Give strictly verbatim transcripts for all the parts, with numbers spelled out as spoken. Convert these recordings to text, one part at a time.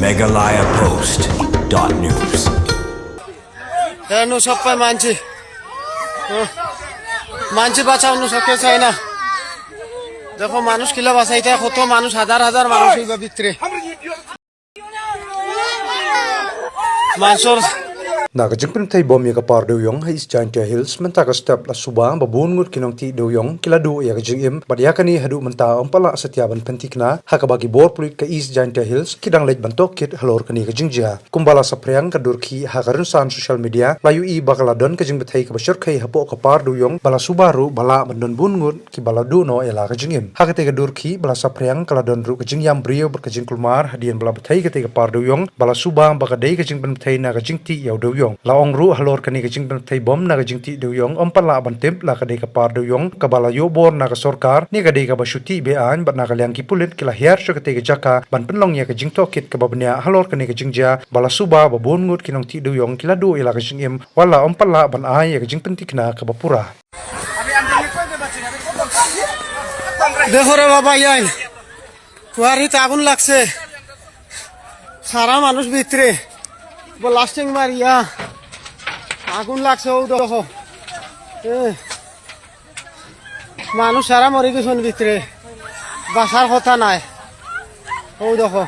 Meghalaya Post dot news. এ, নু সব পাই মানছি। হ্যাঁ। মানছি বাঁচাও, নু সবকে চাই না। দেখো, মানুষ কিলা বাঁচাইতে, কত মানুষ, হাজার হাজার মানুষ হইবা ভিতরে। Mansor. Na ka jingpynthei bom ïa ka par dewïong ha East Jaintia Hills mynta ka step la suba ba bun ngut ki nongtih dewïong ki la duh ïa ka jingim bad ïa kane haduh mynta ym pat lah satia ban pynthikna ha kaba ki bor pulit ka East Jaintia Hills ki dang leit ban tohkit halor kane ka jingjia. Kumba la saphriang ka dur khih ha ka rynsan social media la ïohi ba ka la don ka jingbthei kaba shyrkhei hapoh ka par dewïong ba la suba ruh ba lah ban don bun ngut kiba la duh noh ïa la ka jingim. Ha katei ka dur khih ba la saphriang ka la don ruh ka jingïam briew bad ka jingkulmar hadien ba la bthei katei ka par dewïong ba la suba ba ka dei ka jingpynbthei na ka jingtih ïa u dewïong. La ong ruh halor kane ka jingpynbthei bom na ka jingtih dewïong ym pat lah ban tip la ka dei ka par dewïong kaba la ïoh bor na ka sorkar ne ka dei kaba shu tih be-aiñ bad na ka liang ki pulit ki la hiar sha katei ka jaka ban pynlong ïa ka jingtohkit kaba bniah halor kane ka jingjia ba la suba ba bun ngut ki nongtih dewïong ki la duh ïa la ka jingim wat la ym pat lah ban ai ïa ka jingpynthikna kaba pura. দেখো রে বাবা, ইয়াই কুয়ারিত আগুন লাগছে, সারা মানুষ ভিতরে, ব্লাস্টিং মারিয়া আগুন লাগছে। ও দেখো, এ, মানুষ সারা মরি গেছেন ভিতরে, বাঁচার কথা নাই। ও দেখো,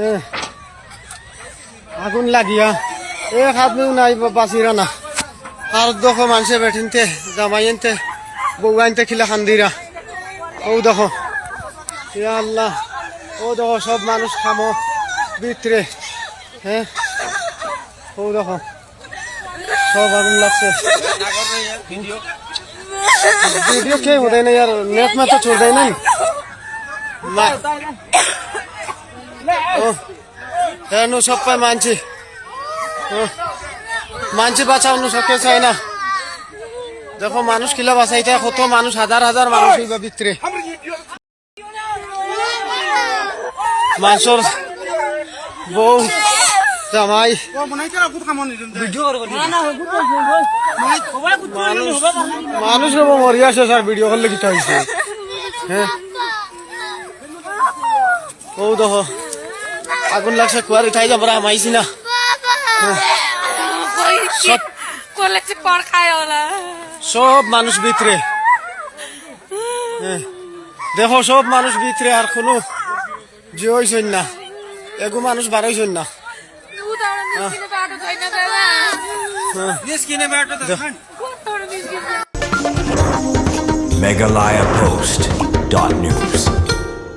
এ, আগুন লাগিয়া এক আদমিও নাই বা-, বাঁচিরা না। আর দেখো মানুষে বেটিনতে, জামাইনতে, বউয়াইনতে কিলা কান্দিরা। ও দেখো, ইয়া আল্লাহ, ও দেখো সব মানুষ খামো ভিতরে, হ্যাঁ, ও দেখো সব আগুন লাগছে। ভিডিও কে বোঝায় না ইয়ার, নেট মে তো চলবে না। মা-, ও। হ্যাঁ, নু সব পাই মানছি। হ্যাঁ। মানছি বাঁচাও, নু সবকে চাই না। দেখো, মানুষ কিলা বাঁচাইতে, কত মানুষ, হাজার হাজার মানুষ হইবা ভিতরে। Mansor, বউ, জামাই। মানুষ, মানুষ রে, বউ মরি আছে, স্যার, ভিডিও করলে কিতা হইছে? হ্যাঁ। ও দেখো, আগুন লাগছে, কুয়ারি থাই যাবরা হামাইছি না। সব, কলেজে পড় খায় ওলা। সব মানুষ ভিতরে। হ্যাঁ। দেখো, সব মানুষ ভিতরে, আর কোনো যে হইছইন না, এগু মানুষ বার হইছইন না। Meghalaya Post dot news.